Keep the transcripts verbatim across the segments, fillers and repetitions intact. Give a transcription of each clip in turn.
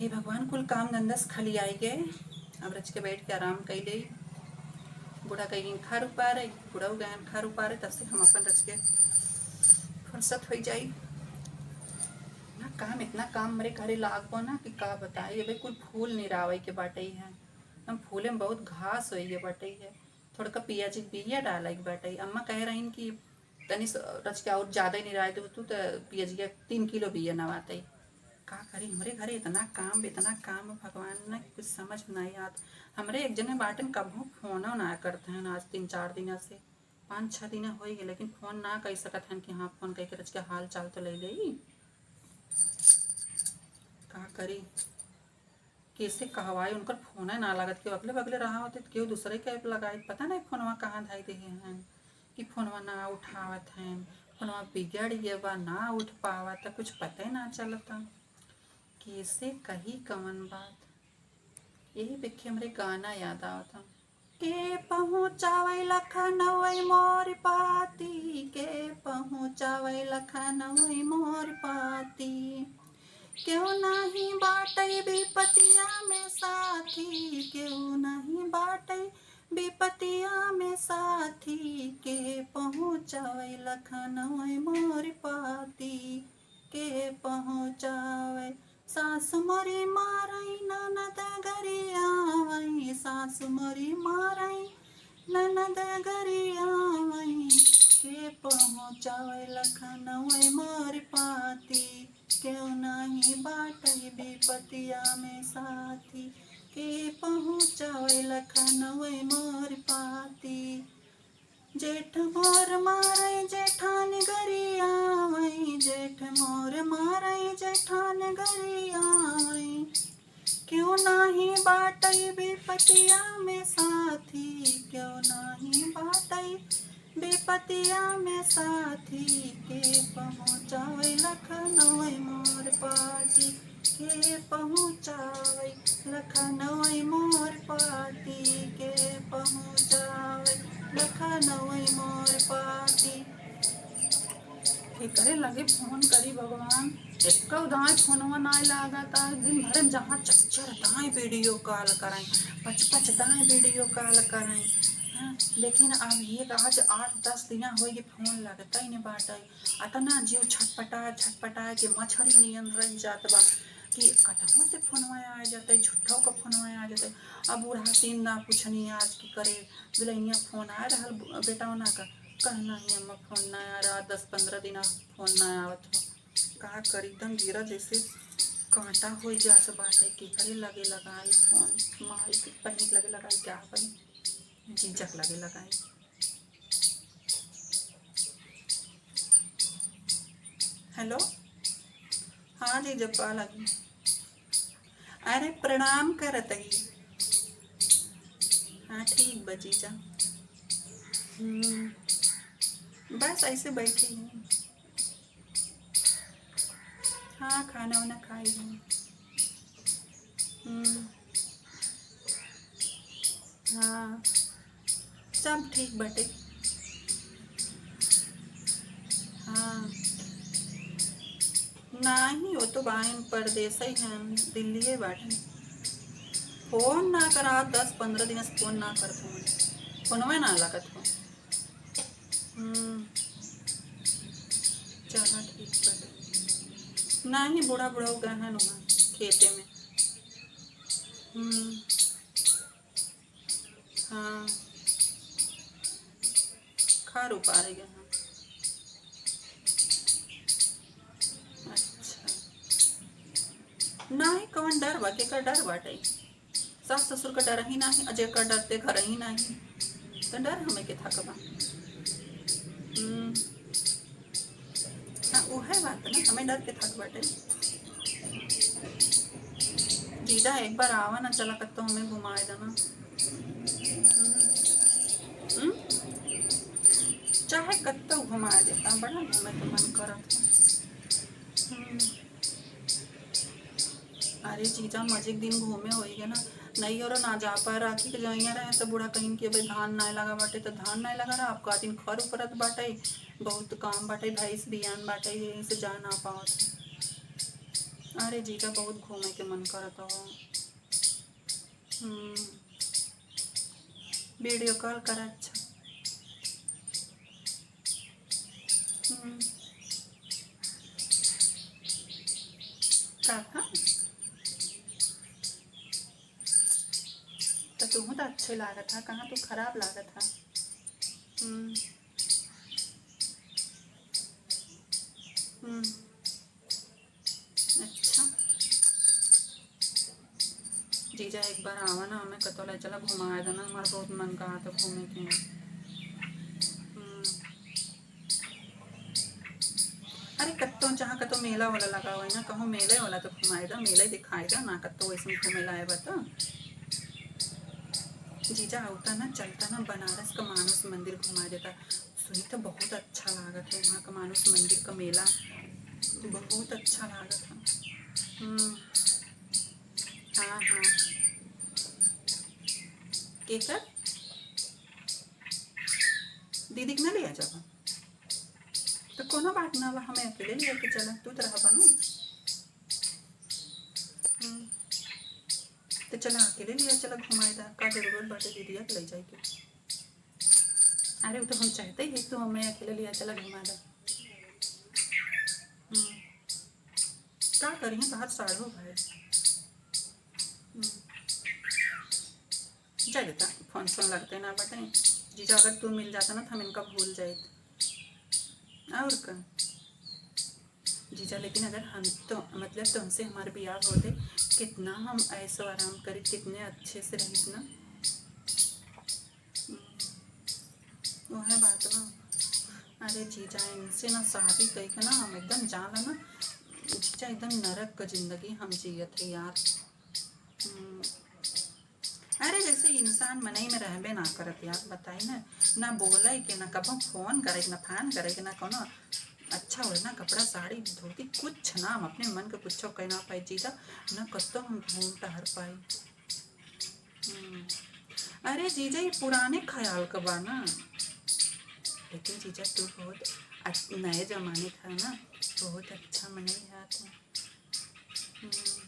हे भगवान, कुल काम धंधा से खाली आई गए, अब रच के बैठ के आराम कई ले। बूढ़ा कहीं खर उपारे, बूढ़ा गए खर उपारे, तब से हम अपन रच के फुर्सत हो जाई ना। काम, इतना काम हमरे घरे लाग बा ना कि का बताई। अबे कुल फूल निरावे के बाटे है, हम फूले में बहुत घास होई गए बाटे है। थोड़का पियाज के बिया डाले के बाटे। अम्मा कह रहीन कि तनी स-, रच के और ज्यादा ही निराय देबू तू, त पियजिया तीन किलो बिया नवाते। का करी, हमरे घरे इतना काम, इतना काम, भगवान, ना कुछ समझ में नहीं आत। हमरे एक जने बाटन, कबहू फोनो ना करत हन, आज तीन चार दिन से, पाँच छः दिन हो गए, लेकिन फोन ना कर सकत हन कि हाँ, फोन करके रच के हाल चाल तो ले ले। का करी, कैसे कहवाई, उनकर फोन ना लागत, केहू अगले बगले रहा होते तो केहू दूसरे के ऐप लगाई, पता नहीं फोनवा कहाँ धई देहे हैं कि फोनवा ना उठावत हैं, फोनवा बिगड़ गया बा, ना उठ पावत, कुछ पता ही ना चलता। कैसे कही कवन बात, यही पे हमरे गाना याद आवता। के पहुँचावे लखनऊ मोर पाती, के पहुँचावे लखनऊ मोर पाती। केहू नाही बाटै विपतिया में साथी, केहू नाही बाटै विपतिया में साथी। के पहुँचावे लखनऊ मोर पाती, के पहुँचावे। सास मोरी मारई ननद गरियावई, सास मोरी मारई ननद गरियावई। के पहुँचावे लखनऊ मोर पाती, केहू नाही बाटै विपतिया में साथी। के पहुँचावे लखनऊ मोर पाती। जेठ मोर मारई जेठान गरियावई, जेठ मोर मारई जेठान गरियावई। केहू नाही बाटै विपतिया में साथी, केहू नाही बाटै विपतिया में साथी। के पहुँचावे लखनऊ मोर पाती, के पहुँचावे लखनऊ मोर पाती, के पहुँचावे लखनऊ मोर पाती। केकरे लगे फोन करी भगवान, एक्को दाई फोनवा नाय लागता। दिन भर में जहाँ चच्चर दाई वीडियो कॉल कराई, पच पच दाई वीडियो कॉल कराई। हाँ, लेकिन अब ये आज आठ दस दिना होई कि फोन लगता ही नहीं बाटे। अतना जीव छटपटा छटपटा के मछरी नियन रह जात बा कि कतहूँ से फोनवा आ जाते, झूठो का फोनवा आ जाते। अब बूढ़ा सीन ना पूछनी आज की करे, दुल्हनिया फोन आ रहल बु-, बेटौना का, कहना ही अम्मा फोन ना आ रहा, दस पन्द्रह दिन फोन ना आवत हो। का करी, एकदम जीरा जैसे कांटा हो जात बाटे। केकरे लगे लगाई फोन, माई के बहिन के लगे लगाई, क्या बनी, जीजा के लगे लगाई। हेलो, हाँ जीजा, पा लगी। अरे प्रणाम करत ही। हाँ ठीक बा जीजा। हम्म, बस ऐसे बैठी हूँ। हाँ, खाना वाना खाई हूँ। हम्म, हाँ, सब ठीक बाटे। हाँ, नाही, वो तो बाइन परदेस ही हैं, दिल्ली ही बाटे। फोन ना करा, दस पन्द्रह दिन से फोन ना करत हूँ, फोनवे ना लागत हो। हम्म, चला ठीक बाटे। नाही, बूढ़ा बूढ़ा गए हैं वहाँ खेते में। हम्म, हाँ, खर उपारे गए हैं। अच्छा, नाही, कौन डर बा, केकर डर बाटे? सास ससुर का डर ही नाही, अजय का डरते घर ही नाही, तो डर हमें के थक बा। हम्म, हाँ, उहे बात ना, हमें डर के थक बाटे। जीजा, एक बार आवा ना, चला कत्तो हमें घुमाए देना। हम्म, हम्म? चाहे कत्तो घुमाए देता, बड़ा घूमे के मन करत है। हम्म। अरे जीजा, मजे के दिन घूमे होई गए ना, नहीं और ना जा पाए। राखी के जइया रहे तो बूढ़ा कहीं कि भाई धान ना लगा बाटे, तो धान ना लगा रहा, आपका दिन खर उपरत बाटे, बहुत काम बाटे, भैंस बियान बाटे, यही से जा ना पावत है। अरे जीजा, बहुत घूमे के मन करत हो। हम्म, video call कर, अच्छा। हम्म। का, का? तो तुहूँ तो अच्छे लागत हा, कहाँ तू खराब लागत हा? हम्म। हम्म। अच्छा। जीजा, एक बार आवा ना, हमें कतौ ले चला, घुमाए देना, हमार बहुत मन कहा था घूमे के। हम्म। अरे, कत्तो जहाँ कत्तो मेला वाला लगा हुआ है ना, कहूँ मेले वाला तो घुमाए दा, मेले दिखाए दा ना, कत्तो वैसे घूमे लाए बा तो। जीजा, आवता ना, चलता ना, बनारस का मानस मंदिर घुमा देता। सुनी तो बहुत अच्छा लागत है वहाँ का मानस मंदिर का मेला, बहुत अच्छा लागत है। हम्म, हाँ, हाँ। के कर? दीदी के ना लिया जाबा? तो कोनो बात ना बा, हमें अकेले लिया के चला, तू तो रहबा ना। हम्म। तो चला, अकेले लिया चला, घुमाए दा, का जरूरत बाटे दीदिया के ले जाए के? अरे, वो तो हम चाहते ही तू हमें अकेले लिया चला, घुमा दा। हम्म। का करिए, तो हाथ साढ़ो भाई। हम्म। जा देता, फोन सोन लगते ना बाटे। जीजा, अगर तू मिल जाता ना, तो हम इनका भूल जाइत। और का? जीजा, लेकिन अगर हम तो, मतलब, तुमसे हमार बियाह होते, कितना हम ऐशो आराम करी, कितने अच्छे से रहित ना। हम्म, वह बात ना। अरे जीजा, इनसे ना शादी कई के ना हम एकदम जान ला ना, जीजा, एकदम नरक का जिंदगी हम जियत है यार। हम्म, अरे जैसे इंसान मनई में रहबे ना करत यार, बताई ना, ना बोले के, ना कबो फोन करे के, ना फान करे के, ना कोनो अच्छा हो ना कपड़ा साड़ी धोती कुछ ना, हम अपने मन के कुछ कह ना पाई जीजा, ना कत्तो हम घूम टहर पाई। हम्म। अरे जीजा, ये पुराने ख्याल का बा ना, लेकिन जीजा तू बहुत अच-, नए जमाने का है ना, बहुत अच्छा मनई है तू। हम्म।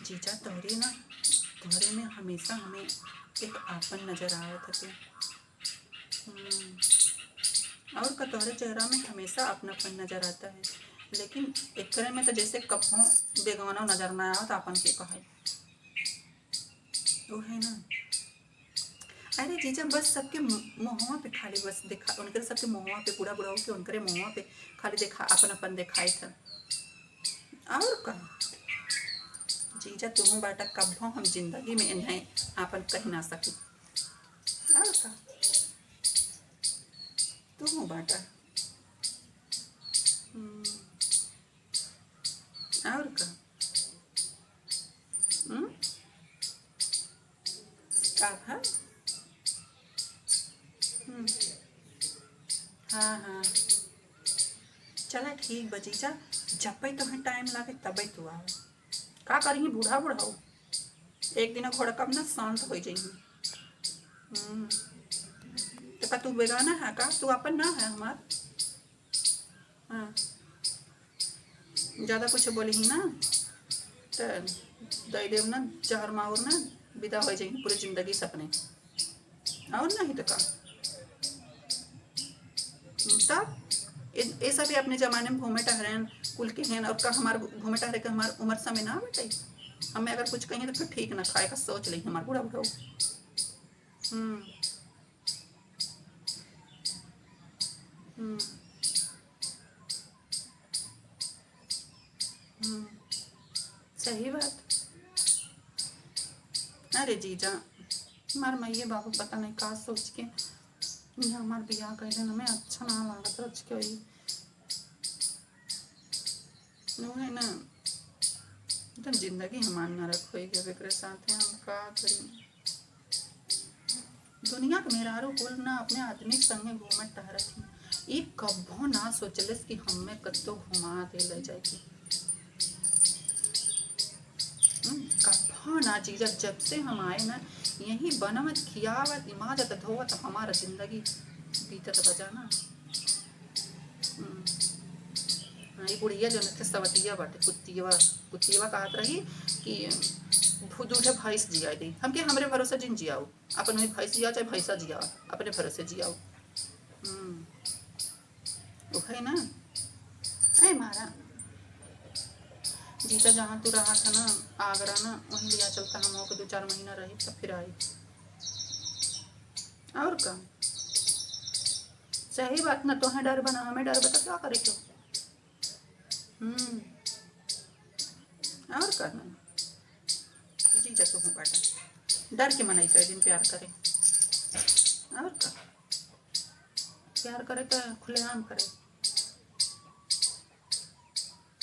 जीजा तोहरे ना, तोहरे में हमेशा हमें एक आपन नजर आवत हते। हम्म। और का, तोहरे चेहरा में हमेशा अपनापन नजर आता है, लेकिन एकरे में तो जैसे कभो बेगाना नजर ना आवत, आपन के कहे। वो है ना। अरे जीजा, बस सबके मु-, मुहवा पे खाली बस देखा, उनकरे सबके मुहवा पे, बूढ़ा बूढ़ा होके उनकरे मुहवा पे खाली देखा, अपन अपन देखाई था। और का? जीजा, तुहूँ बाटा, कब्बो हम जिंदगी में इन्हें आपन कह ना सकी। और का? तुहूँ बाटा। हम्म। और का? हम्म? का भा? हम्म। हाँ, हाँ। चला ठीक बा जीजा, जब तोहे टाइम लागे तबे तू आओ। का करिही बूढ़ा बुढ़ाऊ? एक दिन घोड़कब ना शांत हो जाइही। हम्म। तो का तू बेगाना है का? तू अपन ना है हमार? हाँ। ज्यादा कुछ बोली ही ना, तो दे देव ना, जहर माहुर ना, विदा हो जाइए पूरी जिंदगी से अपने। और नहीं तो का? तब ए, ए सब भी अपने जमाने में घूमे टहरेन, कुल के हैं, और का हमार घूमे टहरे के हमार उम्र समय ना बटे। हमें अगर कुछ कहिए तो फिर ठीक ना खाए का सोच ले हमार बूढ़ा बुढ़ऊ। हम्म। हम्म। हम्म। सही बात। अरे जीजा, हमार माइये बाबू पता नहीं का सोच के यहाँ हमार बियाह कर देना, हमें अच्छा ना लागत रच के वही। वो है ना, एकदम जिंदगी हमार नरक होई गए एकरे साथे, हम का करी? दुनिया के मेहरारू कुल ना अपने आदमी के संगे घूमत टहरत ही। ई कभो ना सोचलस कि हमें कत्तो घुमा दे ले जाए के। हम्म, कभो ना जीजा, जब से हम आए ना, यही बनवत, खियावत, इमाजत, धोवत हमारा जिंदगी बीतत बा जाना। हम्म। ई बुढ़िया जौन थे सवतिया बाटे, कुत्तियवा, कुत्तियवा कहत रही कि भू-, दू ठे भैंस जिया दी। हमके हमरे भरोसे जिन जियाओ, अपन वही भैंस जिया चाहे भैंसा जिया, अपने भरोसे जियाओ। हम्म, उहे ना। ऐ मारा, जीजा जहाँ तू रहा था ना, आगरा ना, वहीं लिया चलता हम ओके दो चार महीना रही, तब फिर आई। और का? सही बात ना, तोहे डर बा ना हमें डर बा, तो क्या करे क्यों? हम्म, और का ना? जीजा तू हूँ बाटा, डर के मनई करे दिन प्यार करे, और का? प्यार करे तो खुलेआम करे।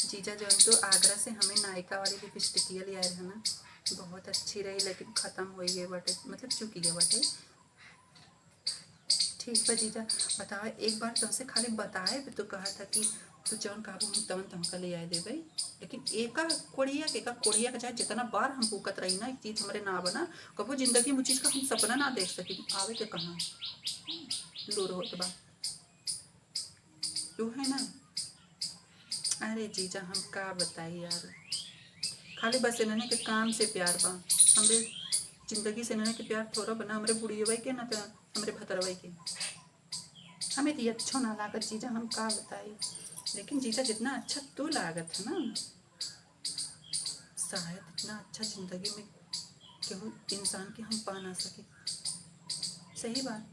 जीजा जौन तो आगरा से हमें नायका वाली लिपस्टिकिया ले आए रहे ना, बहुत अच्छी रही, लेकिन खत्म हो गए बाटे, मतलब चुकी गए बाटे। ठीक बा जीजा, बतावा, एक बार तुमसे खाली बताए भी तो कहा था कि तू जौन कहबू हम तवन तुमका ले आए देबे। लेकिन एका कोड़िया के, एका कोड़िया के चाहे जितना बार हम भूकत रही ना, एक चीज हमरे ना बना, कबो जिंदगी में उ चीज का हम सपना ना देख सकी, आवे के कहाँ, लूर होत बा। तू है ना, अरे जीजा, हम का बताई यार, खाली बस इन्हने के काम से प्यार बा। हमरे जिंदगी से इन्हने के प्यार थोड़ा बना, हमरे बुढ़ियवे के ना, तो हमरे भतरवे के। हमें तो ये अच्छो ना लागत जीजा, हम का बताई। लेकिन जीजा, जितना अच्छा तू लागत है ना, शायद इतना अच्छा जिंदगी में केहू इंसान के हम पा ना सके। सही बात।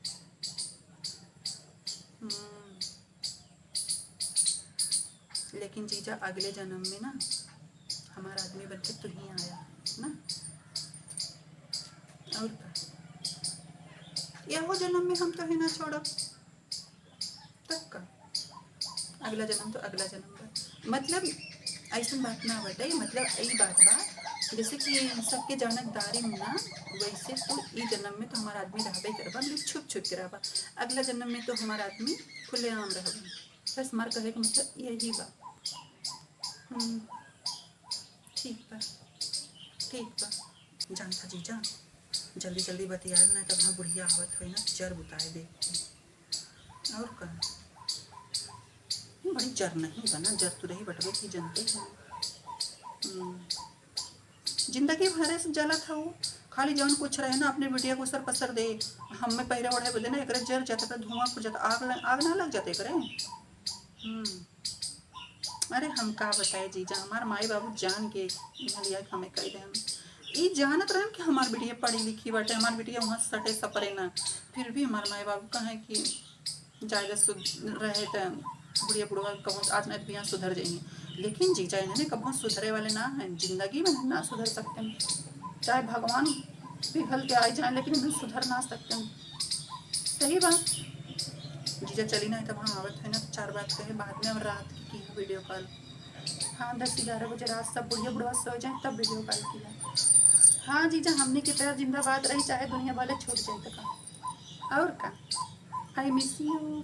हम्म। लेकिन जीजा, अगले जन्म में ना हमारा आदमी बन के तू ही आया ना, और का? यहो जन्म में हम तो ही ना छोड़ब, तब का? अगला जन्म तो अगला जन्म बा। मतलब ऐसन बात ना बटे, मतलब ई बात बा, जैसे कि सबके जानकदारी में ना, वैसे तू ई जन्म में तो हमारा आदमी रहबे करबा, मतलब छुप छुप के रहबा। अगला जन्म में तो हमारा आदमी खुलेआम रहबा। बस हमार कहे के मतलब यही बा। हम्म, ठीक बा, ठीक बा। जानता जीजा, जल्दी जल्दी बतिया ना, तब हाँ बुढ़िया आवत होई ना, जर बुताए दे। और का? बड़ी जर नहीं बना, जर तू रही बटवे की जनते हैं। हम्म। जिंदगी भरे से जलत हऊ, खाली जौन कुछ रहे ना अपने बिटिया को सर पसर दे। हमें पहिरे ओढ़े बदे ना एकरे जर जाता, धुआं फूट जाता, आग ल-, आग ना लग जाता एकरे। हम्म। अरे हम का बताए जीजा, हमार माई बाबू जान के इहाँ लिया के हमें कह दे। हम ई जानत रहन कि हमार बिटिया पढ़ी लिखी बाटे, हमार बिटिया वहाँ सटे सपरे ना, फिर भी हमार माई बाबू कहे कि जायदा सुध-, रहे त बुढ़िया बुढ़वा कहूँ आज ना बियाह सुधर जाइए। लेकिन जीजा इन्हने कबहुँ सुधरे वाले ना हैं, जिंदगी में ना सुधर सकते हैं, चाहे भगवान पिघल के आ जाए, लेकिन इन्हें सुधर ना सकते हैं। सही बात। जीजा चली ना, तब हम आवत है ना, चार बात कहे, बाद में और रात की, की वीडियो कॉल। हाँ, दस ग्यारह बजे रात सब बुढ़िया बुढ़वा सो जाए, तब वीडियो कॉल किया। हाँ जीजा, हमने के प्यार जिंदाबाद रही, चाहे दुनिया वाले छूट जाए तो का। और का? I miss you।